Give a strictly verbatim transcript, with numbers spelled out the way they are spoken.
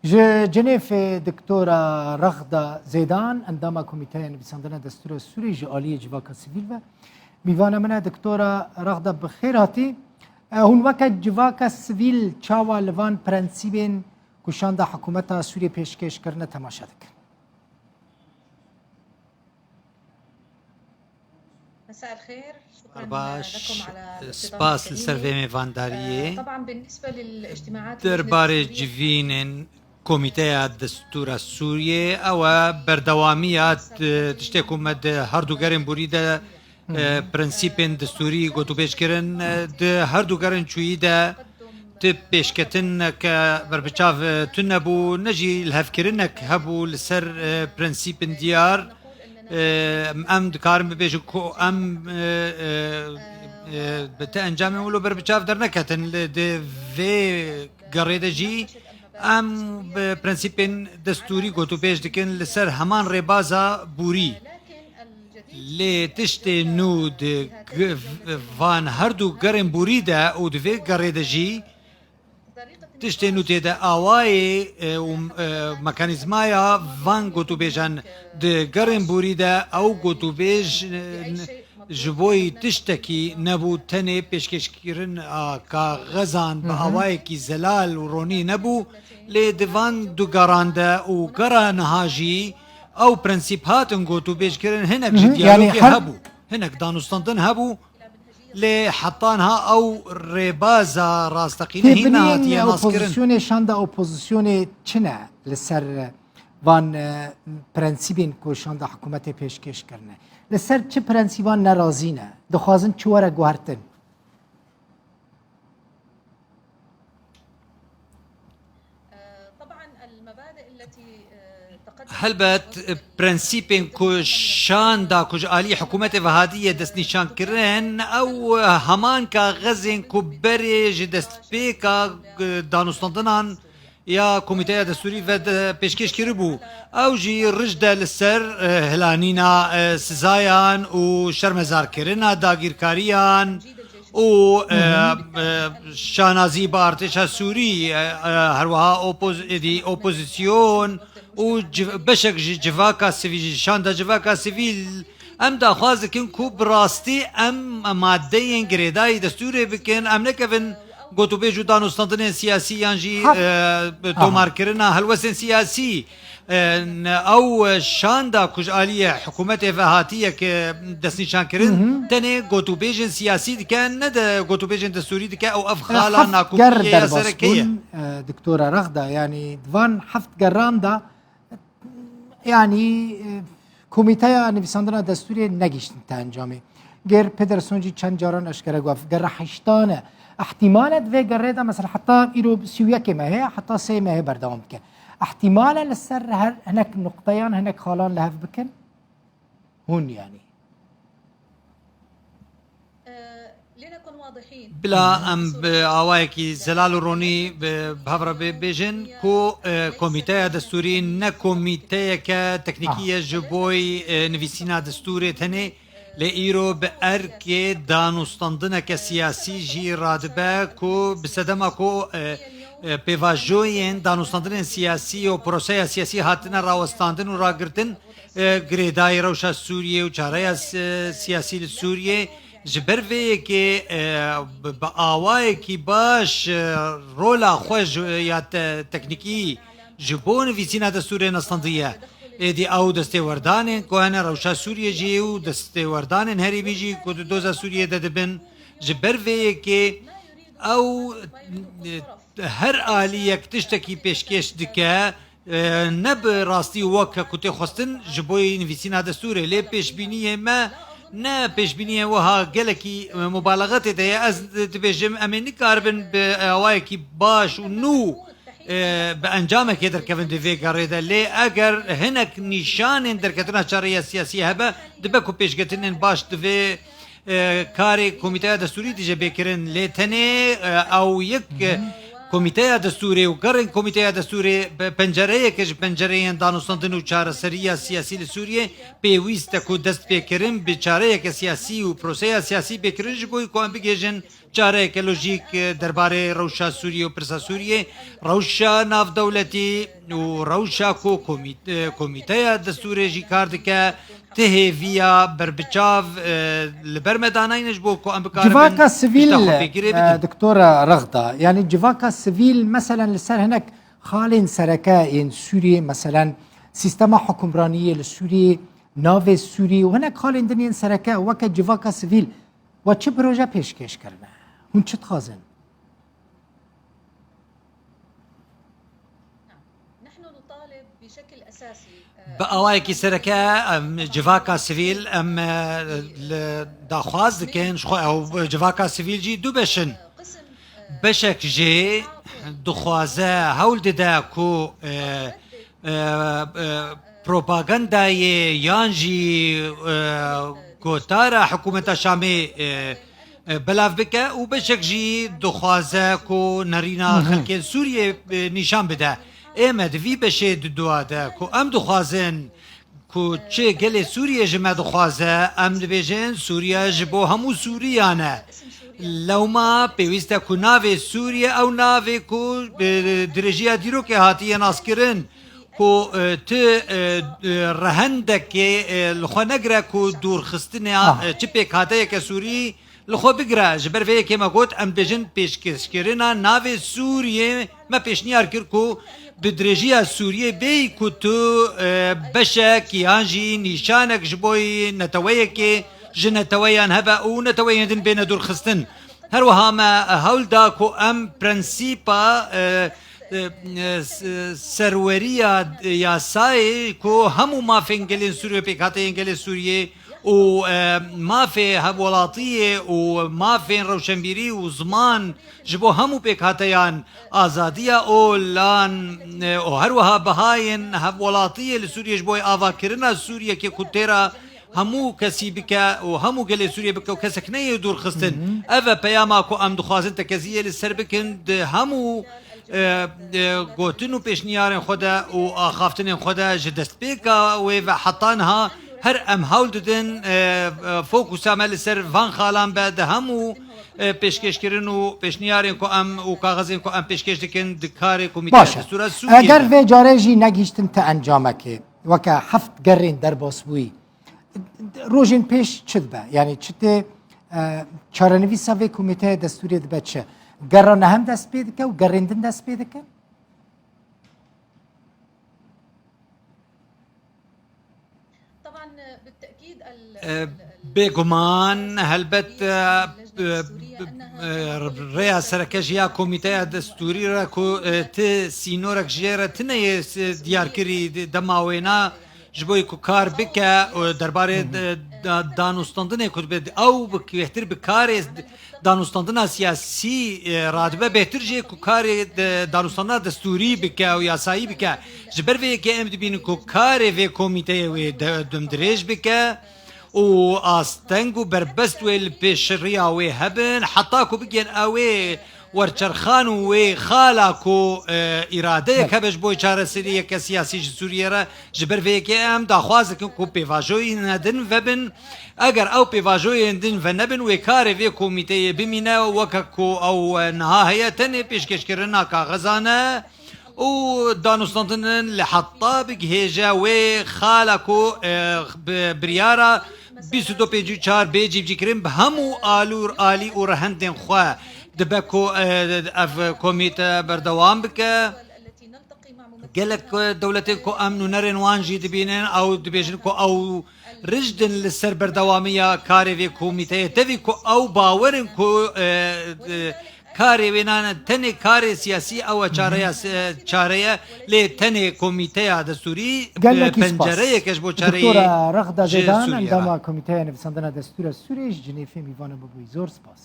Ji Cenêfê Doktora Rexda Zêdan, endama Komîteya Nivîsandina Destûra Sûrî ji aliyê civaka sivîl ve. Mîvana min e Doktora Rexda, bi xêr hatî. E, hûn weke civaka sivîl çawa li van prensîbên ku şanda hikûmeta Sûriyê pêşkêş kirine temaşe dikin? مساء الخير. شكرًا Baş, لكم على الاستضافة spas li ser الكريمة. vê mêvandariyê. آه، طبعًا بالنسبة للاجتماعات اللجنة Derbarê السورية، civînên Komîteya Destûra Sûriyê, ew e berdewamiya t-, tiştê ku me di herdu gerên borî de, e, prensîpên destûrî gotûbêj kirin, e, di herdu gerên çûyî de ti pêşketineke berbiçav, e, tune bû, ne jî lihevkirinek hebû li ser, e, prensîpên diyar. E, em dikarin bibêjin ku em, e, e, e, bi ti encamên wilo berbiçav derneketin. Li, di vê gerê de jî em bi prensîpên destûrî gotûbêj dikin li ser heman rêbaza borî. Lê tiştê nû di g-, van her du gerên borî de û di vê gerê de jî tiştê nû tê de awayê, e, û, e, mekanîzmaya van gotûbêjan di gerên borî de ew gotûbêj, e, ji bo yî tiştekî nebû, tenê pêşkêşkirin a kaxezan bi awayekî zelal û ronî nebû, lê di van du geran de û gera niha jî ew prensîp hatin gotûbêjkirin, hinek ji Hı hı, yani diyalogê her hebû, hinek danûstandin hebû, lê heta niha ew rêbaza rasteqîne hîn nehatiye naskirin. Têbiniyên opozisyonê, şanda opozisyonê çi ne li ser van, e, prensîbên ku şanda hikûmetê pêşkêş kirine? Li ser çi prensîban nerazî ne? Dixwazin çi were guhertin? Helbet, prensîpên ku şanda ku ji alî hikûmetê ve hatiye destnîşankirin, ew heman kaxezên ku berê ji destpêka, e, danûstandinan ya Komîteya Destûrî ve de pêşkêş kiribû. Ew jî rij de li ser, e, hilanîna, e, sizayan û şermezarkirina dagîrkariyan û, e, e, şanazî bi artêşa Sûrî, e, e, herweha opoz-, êdî opozîsyon û civ-, beşek ji civaka sivîl, şanda civaka sivîl, em daxwaz dikin ku bi rastî em madeyên girêdayî destûrê bikin, em nekevin gotûbêj û danûstandinên siyasî yan jî, Heft- e, Aha. tomarkirina helwestên siyasî. E, n-, ew şanda ku ji aliyê hikûmetê ve hatiye ke destnîşankirin, Hı hı. tenê gotûbêjên siyasî dike, ne de gotûbêjên destûrî dike. Ew ev E, xala heft nakokiyê ger ya derbas serekê ye. bûn, e, Doktora Rexda, yanî di van heft geran de, yanî, e, Komîteya Nivîsandina Destûrê negihîştin te encamê. Ger Pederson jî çend caran eşkere got, gere heştan e. Îhtîmal e di vê gerê de, mesela heta îro sî û yekê mehê, heta sê mehê berdewam dike. Îhtîmal e li ser her hinek nuqteyan, hinek xalan li hev bikin? Hûn yanî. Bila em bi awayekî zelal û ronî bi, bi hev re bê-, bêjin ku, e, Komîteya Destûrî ne komîteyeke teknîkî Aha. ye ji boy, e, nivîsîna destûrê tenê, lê îro bi erkê danûstandineke siyasî jî radibe ku bi sedema ku, e, e, pêvajoyên danûstandinên siyasî û proseya siyasî hatine rawestandin û ragirtin, e, girêdayî rewşa Sûriyê û çareya si-, siyasî li Sûriyê. Ji ber vê yekê, e, bi, bi awayekî baş, e, rola xwe ji, ya te-, teknîkî ji bo nivîsîna destûrê nestandiye. Êdî ew destêwerdanên ku hene rewşa Sûriyê jî û destêwerdanên herêmî jî ku di doza Sûriyê de dibin, ji ber vê yekê ew, e, her aliyek tiştekî pêşkêş dike, e, ne bi rastî weke ku tê xwestin ji bo yî nivîsîna destûrê, lê pêşbîniyê me ne pêşbîniyê wiha gelekî, e, mubalaxetê de ye. Ez dibêjim, em ê nikaribin bi awayekî baş û nû, e, bi encamekê derkevin di vê gerê de. Lê eger hinek nîşanên derketina çareya siyasî hebe, dibe ku pêşketinên baş di vê e, karê Komîteya Destûrî dije bê kirin, lê tenê, e, ew yek, e, Komîteya Destûrê û gerên Komîteya Destûrê bi pencereyeke ji pencereyên danûstandin û çareseriya siyasî li Sûriyê pêwîst e ku dest pê kirin bi çareyeke siyasî û proseya siyasî bê kirin ji bo ku em bigihêjin çareyeke lojîk, e, derbarê rewşa Sûriyê û pirsa Sûriyê, rewşa navdewletî û rewşa ku komî-, e, komîteya destûrê jî kar dike, ti hêviya berbiçav, e, li ber me danayne ji bo ku em bikarin Civaka sivîl, pişta xwe pêgirê e, bidin. Doktora Rexda, yanî civaka sivîl, meselen li ser hinek xalên sereke yên Sûriyê, meselen sîstema hukimraniyê li Sûriyê, navê Sûriyê û hinek xalên din yên sereke weke civaka sivîl, we çi proje pêşkêş kirine? Hûn çi dixwazin? Bi awayekî sereke, em, civaka sivîl, em, e, li daxwaz dikin, ji xwe ew civaka sivîl jî du beş in. Beşek jê dixwaze, hewl dide ku, e, e, e, propagandayê yan jî, e, gotara hikûmeta Şamê, e, e, belav bike û beşek jî dixwaze ku nerîna Hı hı. xelkên Sûriyê, e, nîşan bide. Ê me di vî beşê di dua de ku em dixwazin ku çi gelê Sûriyê ji me dixwaze, em dibêjin Sûriye ji bo hemû Sûriyan e. Lewma pêwîst e ku navê Sûriye ew navê ku, e, dirêjiya dîrokê hatiye naskirin, ku, e, tu, e, e, rehendekê, e, li xwe negire ku dûrxistinê, Aha. e, çi pêkhateyeke Sûrî li xwe bigire. Ji ber vê yekê me got, em dibêjin pêşkêşkirina navê Sûriyê, me pêşniyar kir ku bi dirêjiya Sûriyê bêyî ku tu, e, beşek yan jî nîşanek ji bo neteweyekê ji neteweyan hebe û neteweyên din bêne dûrxistin. Her wiha me hewl da ku em prensîpa, e, e, e, s-, serweriya yasayê ku hemû mafên gelên Sûriyê, pêkhateyên gelê Sûriyê û, e, mafê hevwelatiyê û mafên rewşenbîrî û ziman ji bo hemû pêkhateyan, azadiya olan, e, û her wiha bihayên hevwelatiyê li Sûriyê ji bo avakirina Sûriyekê ku têra hemû kesî bike û hemû gelê Sûriyê bike û kesek neyê dûr xistin. Hı hı. Ev e peyama ku em dixwazin tekeziyê li ser bikin di hemû, e, e, gotin û pêşniyarên xwe de û axaftinên xwe de ji destpêka wê ve heta niha her em hewl didin, e, e, fokusa me li ser van xalan be di hemû, e, pêşkêşkirin û pêşniyarên ku em û kaxezên ku em pêşkêş dikin di karê Komîteya Baş e. Destûra Sûriyê Eger de. Vê carê jî negihîştin ti encamekê, weke heft gerrên derbasbûyî, rojên pêş çi dibe? Yanî çi tê, e, çarenivîsa vê komîteyê destûrê dibe çi? Gerra nehem dest pê dike û gerên din dest pê dikin? E, bêguman, helbet, e, e, e, rêya sereke ji ya komîteya destûrî re ku, e, ti sînorek jê re tune yê s-, diyarkirî di-, dema wêna, ji bo ku kar bike, e, derbarê, e, da-, danûstandinê ku dibe, ew bi, bêhtir bi karê danûstandina siyasî, e, radibe, bêhtir jê ku karê de-, danûstandina destûrî bike û yasayî bike. Ji ber vê yekê em dibînin ku karê vê komîteyê wê de-, demdirêj bike û asteng û berbest wê li pêşriya wê hebin, heta ku bigên ew ê werçerxan û wê xala ku, e, îradeyek hebe ji bo çareseriyeke siyasî ji Sûriyê re, ji ber vê yekê em daxwaz dikin ku pêvajoyên din vebin. Eger ew pêvajoyên din venebin, wê karê vê komîteyê bimîne weke ku ew, e, niha heye, tenê pêşkêşkirina kaxezan e û danûstandin li heta bigihêje wê xala ku, e, bi biryara bîst û du pêncî û çar bê cîbicîkirin bi hemû alûr, alî û rehendên xwe dibe ku, e, ev komîte berdewam bike. Gelek, e, dewletên ku em nûnerên wan jî dibînin, ew dibêjin ku ew rijd in li ser berdewamiya karê vê komîteyê. Tevî ku ew bawer in ku, e, e, karê wê nane tenê karê siyasî ew e çareya, e, çare ye, lê tenê komîteya destûrî, e, Gelekî spas. Pencereyeke ji bo çareyê Doktora Rexda ji Zeydan, Sûriye re. Endama Komîteya Nivîsandina Destûra Sûriyê, ji Cinêfê mîvana bûbûyî. Zor spas.